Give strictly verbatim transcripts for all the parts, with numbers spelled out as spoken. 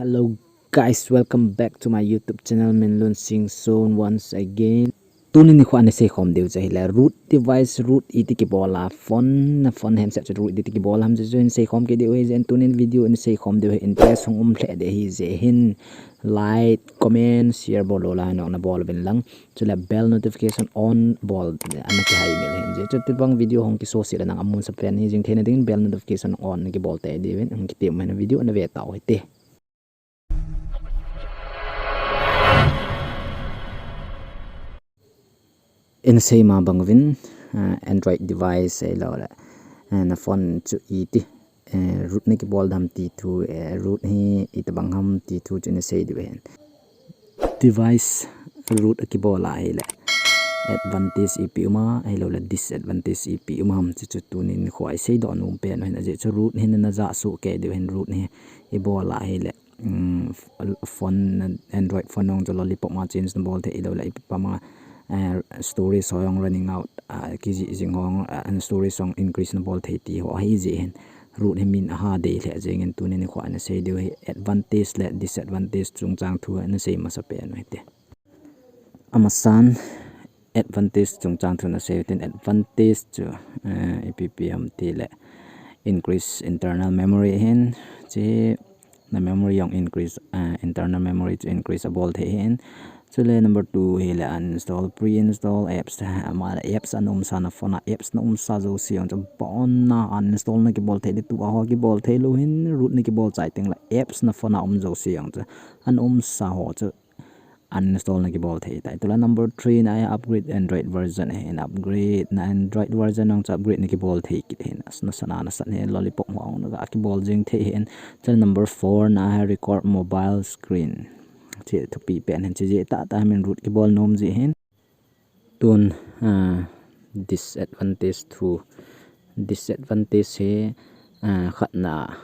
Hello guys, welcome back to my YouTube channel, Minlun Singson once again. Tuni nikho a ina seikhom diu chu ahile root device, root iti kibol a, phone, na phone handset chu root iti kibol ham chu ina seikhom kit diu ahi jeh in, tuni video ina seikhom diu hi interest hung um lheh ding ahi jeh hin like, comment, share bol lou la, nokna bol uvin lang. Chule bell notification on bol ana kihai mil hen. Jeh chu tobang video hung kiso seh le nang amun sa pen hi jing theina dingin bell notification on na kibol tei diuvin, hung kitem hen, video na ve tau hite. Ina sei ma bang uvin, ah, Android device ahilou le, ah, na phone chu iti, eh, root na kibol dam ti thu, eh, root hi itobang ham ti thu chu ina sei diu hen. Device root akibol a ahile advantage ipi um a, ahilou le disadvantage ipi um ham ti chu tuni nikho a isei doh nom pen u hin, ajeh chu root hi na ja soh kei diu hin, root hi ibol a ahile, um, f-, phone, Android phone jong chu lollipop ma change na bol thei, ahilou le ipi pa ma, eh, storage ho jong running out, ah, kijih jing ho, ah, storage jong increase na bol thei ti ho ahi jeh hin. Root hi min aha dei lheh jeng in tuni nikho a ina sei diu hi advantage le disadvantage chungchang thu ina sei masa pen u hite. Amasan advantage chungchang thu ina sei u tin, advantage chu, eh, ipi pi ham ti le increase internal memory hin, chu na memory jong increase, eh, internal memory chu increase abol thei hin. Chule number two hile uninstall, pre-install apps, ama apps ana um sa, na phone a apps na um sa jouse jong chu bon na uninstall na kibol thei ding, tua ho kibol thei lou hin, root na kibol chai teng le apps na phone a um jouse jong chu ana um sa ho chu uninstall na kibol thei tai. Tule number three na hi upgrade Android version hin, upgrade na Android version jong chu upgrade na kibol thei kit hin, na sana na san hi lollipop ho jong na ga kibol jing thei hin. Chule number four na hi record mobile screen. Chu thupi pen hin, chu jeh tah tah min root kibol nom jeh hin. Tun, ah, disadvantage thu, disadvantage hi, ah, khatna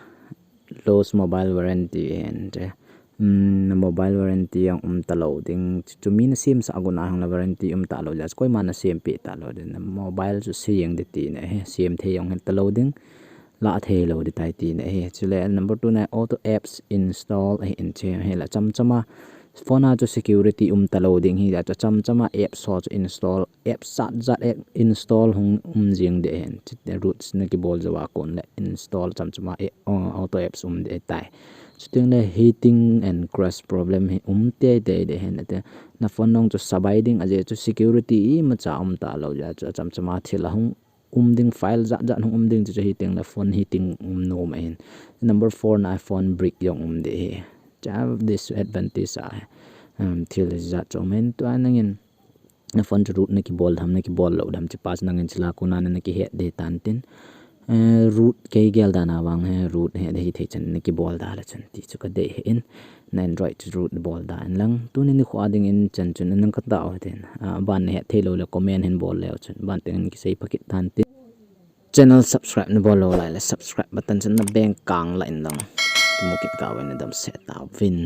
lost mobile warranty hin, chu, um, na mobile warranty jong um talou ding, chu, chu mi na semsah gon a hung le warranty um talou jeh a, koima na sempeh talou ding, na mobile chu se jeng ding tina hi, sem thei jong hi talou ding, lah thei lou ding tai tina hi. Chule number two na auto apps install ahin, chu hile chomchom a phone a chu security um talou ding hi, chu chomchom a apps ho chu install, apps jat jat app install hung um jing ding hin. Chu root na kibol jou a kon le install chomchom a, eh, auto apps um ding tai. Chuteng le heating and crash problem hi um tei tei ding hin, ati. Na phone jong chu sabai ding, ajeh chu security imacha um talou jeh a, chu chomchom a thil ahung um ding, file jat jat hung um ding, chu chu heating le phone heating um nom ahin. Number four na phone brick jong um ding hi. Chu disadvantage a, um, thil jat chu um in, tua nangin na phone chu root na kibol dam, na kibol lou dam, chu pa chu nangin chu la kona na kihet ding tan tin. Eh, root kei gel dan a vang hi, root hi, hi thei chan na kibol da le chun ti chu ka dei hin. Na Android chu root bol da in lang. Tuni nikho a dingin chan chun nang ka tao hitin. Ah, ban na het thei lou le comment hin bol leu chun. Ban teng in kisei pha kit tan tin. Channel subscribe na bol lou lai le subscribe button chun na beng kang la in lang. Kimu kit kau vin, na dam se tauvin.